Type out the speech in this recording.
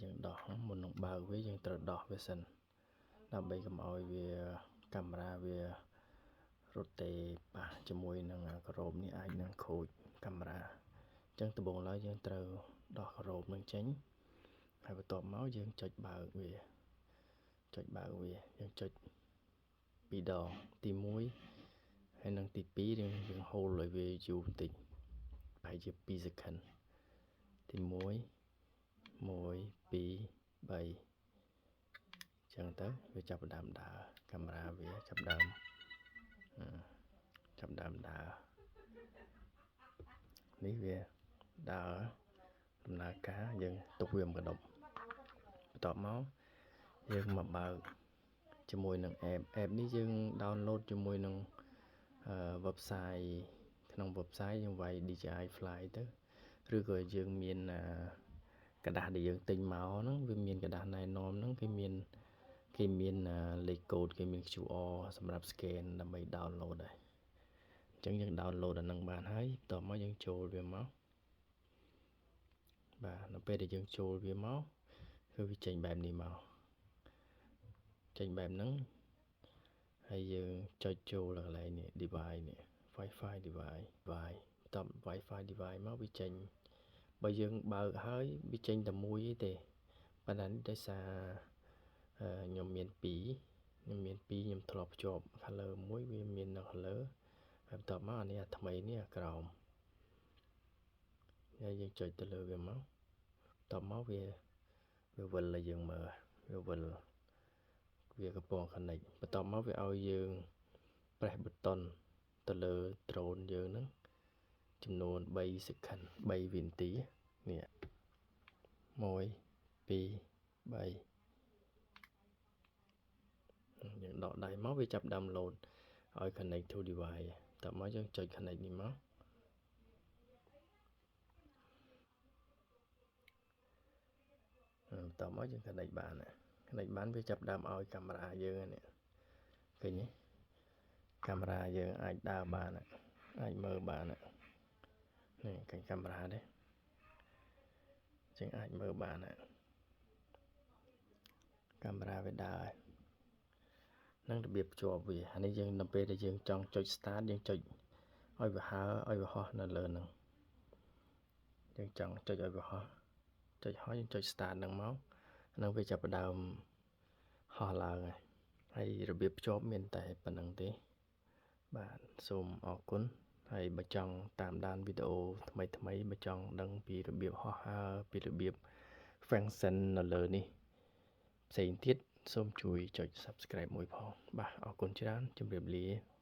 យើងដោះមុននឹងបើកវាយើងត្រូវដោះវាសិនដើម្បីកុំឲ្យវាកាមេរ៉ាវារត់ទេប៉ះជាមួយនឹងក្របនេះអាចនឹងខូចកាមេរ៉ាអញ្ចឹងដំបូងឡើយយើងត្រូវដោះក្របនឹងចេញហើយបន្ទាប់មកយើងចុចបើកវាចុចបើកវាយើងចុចពីរដងទី1ហើយនិងទី2យើងយើង hold ឲ្យវាយូរបន្តិចប្រហែលជា2 second ទី1 1 2 3ចឹងទៅវាចាប់ផ្ដើមដើរកាមេរ៉ាវាចាប់ដើមដើរនេះវាដើរដំណើរការយើងទុកវាមកដប់បន្ទាប់មកយើងមកបើកជាមួយនឹង app app នេះយើង download ជាមួយនឹង website ក្នុង website យើងវាយ DJI Fly ទៅឬក៏យើងមានក្រដាសដែលយើងទិញមកហ្នឹងវាមានក្រដាសណែនាំហ្នឹងគេមានលេខកូដគេមាន QR សម្រាប់ scan ដើម្បី download ដែរអញ្ចឹងយើង download អាហ្នឹងបានហើយបន្ទាប់មកយើងចូលវាមកបាទនៅពេលដែលយើងចូលវាមកគឺវាចេញបែបនេះមកចេញបែបហ្នឹងហើយយើងចុចចូលកន្លែងនេះ device នេះ Wi-Fi device device បន្ទាប់ Wi-Fi device មកវាចេញបើយើងបើកហើយវាចេញតែមួយទេប៉ុន្តែនេះដោយសារខ្ញុំមាន2ខ្ញុំមាន2ខ្ញុំធ្លាប់ភ្ជាប់ color មួយវាមាននៅ color ហើយបន្ទាប់មកអានេះអាថ្មីនេះអាក្រោមហើយយើងចុចទៅលើវាមកបន្ទាប់មកវាវាវិលឲ្យយើងមើលវាវិលវាកំពុង connect បន្ទាប់មកវាឲ្យយើង press button ទៅលើ drone យើងហ្នឹងចំនួន3 second 3វិនាទីនេះ1 2 3យើងដកដៃមកវាចាប់ដើម load ឲ្យ connect to device តើមកយើងចុច connect នេះមកបន្ទាប់មកយើង connect បាន connect បានវាចាប់ដើមឲ្យកាមេរ៉ាយើងនេះឃើញទេកាមេរ៉ាយើងអាចដើរបានអាចមើលបាននេះឃើញកាមេរ៉ាទេចឹងអាចមើលបានកាមេរ៉ាវាដើរនឹងរបៀបភ្ជាប់វាអានេះយើងនៅពេលដែលយើងចង់ចុច start យើងចុចឲ្យវាហើឲ្យវាហោះនៅលើហ្នឹងយើងចង់ចុចឲ្យវាហោះចុចហោះយើងចុច start ហ្នឹងមកហ្នឹងវាចាប់ផ្ដើមហោះឡើងហើយហើយរបៀបភ្ជាប់មានតែប៉ុណ្្នឹងទេបាទសូមអរគុណហើយបើចង់តាមដានវីដេអូថ្មីថ្មីបើចង់ដឹងពីរបៀបហោះហើរពីរបៀប function នៅលើនេះផ្សេងទៀតសូមជួយចុច Subscribe មួយផងបាទអរគុណច្រើនជម្រាបលា។